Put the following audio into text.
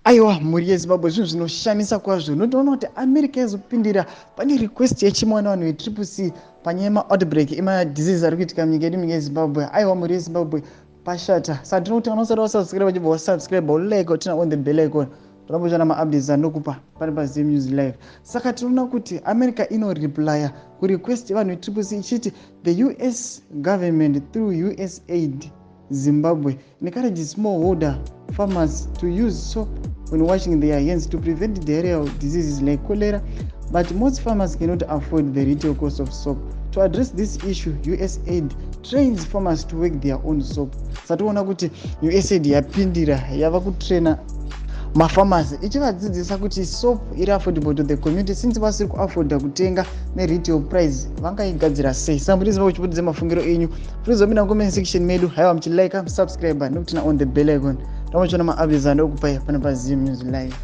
Aiwa, mhuri yeZimbabwe, zvinhu zvinoshamisa kwazvo. Unotoona kuti America yazopindira pane request yechimwa nevanhu veTriple C panyaya yemaoutbreak emadisease ari kuitika munyika yedu, munyika yeZimbabwe. Aiwa, mhuri yeZimbabwe, pashata. Saka tinoti kana usati wasubscribe, uchibva wasubscribe, ulike, uturn on the bell icon, toramba uchiona maupdates andokupa pane paZim News Live. Saka tinoona kuti America inoreplya kurequest yevanhu veTriple C ichiti the US government through USAID Zimbabwe encourages smallholder farmers to use soap when washing their hands to prevent diarrheal diseases like cholera, but most farmers cannot afford the retail cost of soap. To address this issue, USAID trains farmers to work their own soap. Sationa kuti USAID yapindira, yava kutraina mafarmers, ichivadzidzisa kuti soap iri affordable to the community, since vasiri kuafforda kutenga neretail price, vangaigadzira sei. Saka muri Zimbabwe, chiputidze mafungiro enyu, furizomina comment section medu. Haiwa, muchilike, musubscribe nekuturn on the bell icon, tomachiona maupdates andokupai pane paZim News Live.